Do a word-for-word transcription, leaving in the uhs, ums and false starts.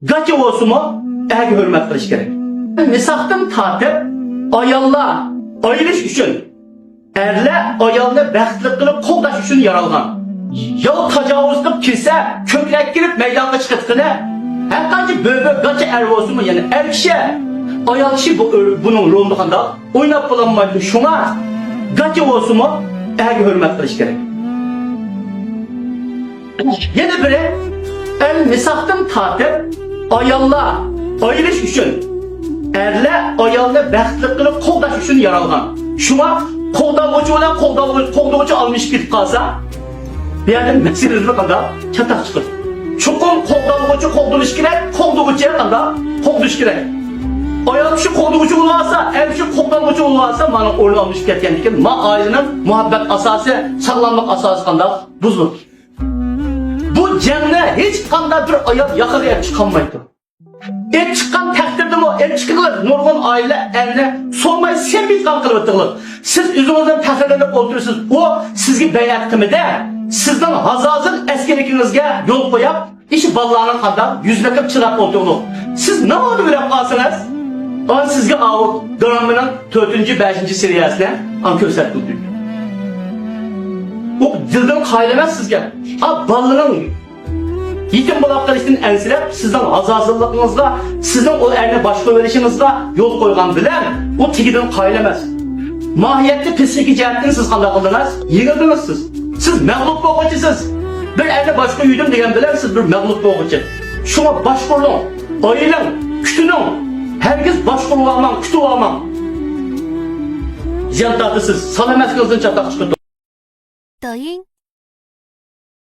گاچا بولسىمۇ، ئەرگە ھۆرمەت قىلىش كېرەك. مىساقتىن تارتىپ، ئاياللار ئايرىش ئۈچۈن، ئەرلەر ئايالنى بەختلىك قىلىپ قوغداش ئۈچۈن يارالغان. ياۋ تاجاۋۇز قىلىپ كىرسە، كۆكرەك كىرىپ مەيدانغا چىقىدىغىنى، ھەرقانچە بۆبۆ گاچا ئەر بولسىمۇ، يەنى ئەر كىشى، ئايال كىشى بۇ، بۇنىڭ رولىنى قانداق ئويناپ بولالمايدۇ. شۇڭا گاچا بولسىمۇ، ئەرگە ھۆرمەت قىلىش كېرەك. يەنە بىرى، ئەل مىساقتىن تارتىپ، ئاياللار ئايرىش ئۈچۈن، ئەرلەر ئايالنى بەختلىك قىلىپ قوغداش ئۈچۈن يارالغان. شۇڭا قوغدالغۇچى بىلەن قوغدالغۇ-، قوغدىغۇچى ئالمىشىپ كېتىپ قالسا، بۇ يەردە مەسىلىدىن قانداق چاتاق چىقىدۇ. چوقۇم قوغدالغۇچى قوغدىلىشى كېرەك، قوغدىغۇچى قانداق قوغدىشى كېرەك. ئايال كىشى قوغدىغۇچى بولۇۋالسا، ئەر كىشى قوغدالغۇچى بولۇۋالسا، مانا ئورنى ئالمىشىپ كەتكەندىن كېيىن، ما ئائىلىنىڭ مۇھەببەت ئاساسى، ساغلاملىق ئاساسى قانداق بۇزۇلىدۇ. بۇ جەڭنى ھېچقانداق بىر ئايال ياقىغا ئېلىپ چىقالمايدۇ. ئېلىپ چىققان تەقدىردىمۇ، ئېلىپ چىققىلى نۇرغۇن ئائىلە ئەرنى سورىماي سېمىزغان قىلىۋېتىلىدۇ. سىز ئۆزىڭىزدىن پەخىرلىنىپ ئولتۇرىسىز، ئۇ سىزگە بەيئەت قىلمىدى. سىزنىڭ ھازازىل ئەسكىلىكىڭىزگە يول قويۇپ، ئىش بالىلارنىڭ قانداق يۈز بېقىپ چىداپ ئولتۇردۇق. سىز نېمە دەپ ئۆلۈپ قالسىڭىز، ئانا سىزگە ئاۋۇ دورامىنىڭ تۆتىنچى، بەشىنچى سېرىيەسىنى ئانا كۆرسەتتىم. ئۇ دىلدىن قايىل ئەمەس سىزگە. ئا، بالىنىڭ يېتىم بولاپ قېلىشتىن ئەنسىرەپ، سىزنىڭ ھازازىللىقىڭىزغا، سىزنىڭ ئۇ ئەرنى باشقۇرۇۋېلىشىڭىزغا يول قويغان بىلەن، ئۇ تېگىدىن قايىل ئەمەس. ماھىيەتتە پسىخىكا جەھەتتىن سىز قانداق قىلدىڭىز؟ يېڭىلدىڭىز سىز. سىز مەغلۇپ بولغۇچىسىز. بىر ئەرنى باشقۇرۇۋېتىم دېگەن بىلەن سىز بىر مەغلۇپ بولغۇچى. شۇڭا باشقۇرۇڭ، ئايلىڭ، كۈتۈنۈڭ. ھەرگىز باشقۇرۇۋالماڭ، كۈتۈۋالماڭ. زىيان تارتىسىز، سالامەتلىكىڭىزدىن چاتاق چىقىدۇ. 抖音